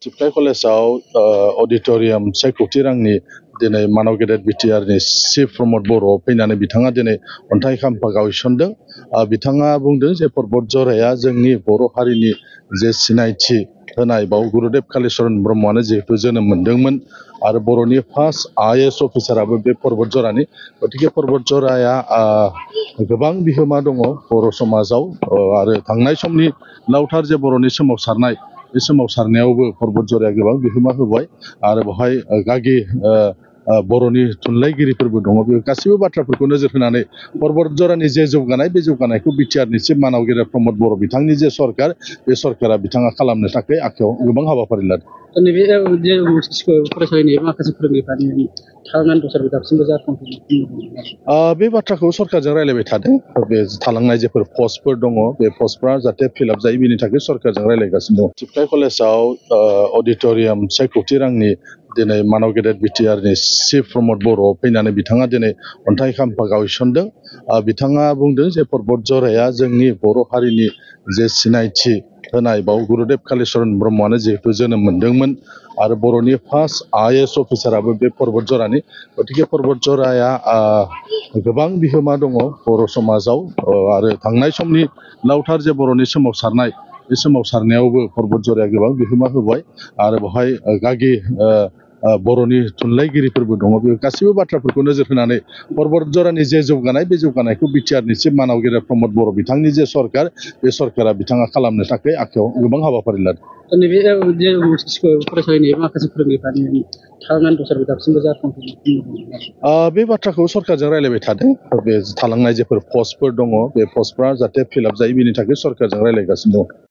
चिपकाय कलेजाव अडिटोरियाम 6 कोटी रांनि दिनै मानव गेदेर बिटिआरनि चिफ प्रमद बर' फैनानै बिथाङा दिनै अन्थाइ खाम्फा गायसनदों। बिथाङा बुंदों जे पर्बत जराया जोंनि बर' हारिनि जे सिनायथि होनाय बाव गुरुदेव कालिचरण ब्रह्मआनो जिहेतु जोनोम मोन्दोंमोन आरो बर'नि फार्स्ट IAS अफिसाराबो बे पर्बत जरानि। गतिके पर्बत जराया गोबां बिहोमा दङ बर' समाजाव आरो थांनाय समनि लावथार जे बर'नि सोमावसारनाय बे सोमावसारनायावबो पर्बत जराया गोबां बिहोमा होबाय आरो बेवहाय गागि बर'नि थुनलाइगिरिफोरबो दङ। बे गासैबो बाथ्राफोरखौ नोजोर होनानै पर्बत जरानि जे जौगानाय बे जौगानायखौ बिटिआरनि चिफ मानव गेदेर प्रमद बर' बिथांनि जे सरकार बे सरकारा बिथाङा खालामनो थाखाय आखायाव गोबां हाबाफारि लादों। नैबे जे फरायसालिनि माखासे फोरोंगिरिफ्रा थालांनानै दस्रा दाबसिमबो जाफुंदों। बे बाथ्राखौ सरकारजों रायलायबाय थादों। बे थालांनाय जेफोर पस्टफोर दङ बे पस्टफ्रा जाहाथे फिलआप जायो बेनि थाखाय सरकारजों रायलायगासिनो दं। चिपकाय कलेजाव अडिटोरियाम 6 कोटी रांनि दिनै मानव गेदेर बिटिआरनि चिफ प्रमद बर' फैनानै बिथाङा दिनै अन्थाइ खाम्फा गायसनदों। बिथाङा बुंदों जे पर्बत जराया जोंनि बर' हारिनि जे सिनायथि होनाय बाव गुरुदेव कालिचरण ब्रह्मआनो जिहेतु जोनोम मोन्दोंमोन आरो बर'नि फार्स्ट IAS अफिसाराबो बे पर्बत जरानि। गतिके पर्बत जराया गोबां बिहोमा दङ बर' समाजाव आरो थांनाय समनि लावथार जे बर'नि सोमावसारनाय बे सोमावसारनायावबो पर्बत जराया गोबां बिहोमा होबाय आरो बेवहाय गागि बर'नि थुनलाइगिरिफोरबो दङ। बे गासैबो बाथ्राफोरखौ नोजोर होनानै पर्बत जरानि जे जौगानाय बे जौगानायखौ बिटिआरनि चिफ मानव गेदेर प्रमद बर' बिथांनि जे सरकार बे सरकारा बिथाङा खालामनो थाखाय आखायाव गोबां हाबाफारि लादों। नैबे जे फरायसालिनि माखासे फोरोंगिरिफ्रा थालांनानै दस्रा दाबसिमबो जाफुंदों। बे बाथ्राखौ सरकारजों रायलायबाय थादों। बे थालांनाय जेफोर पस्टफोर दङ बे पस्टफ्रा जाहाथे फिलआप जायो बेनि थाखाय सरकारजों रायलायगासिनो दं।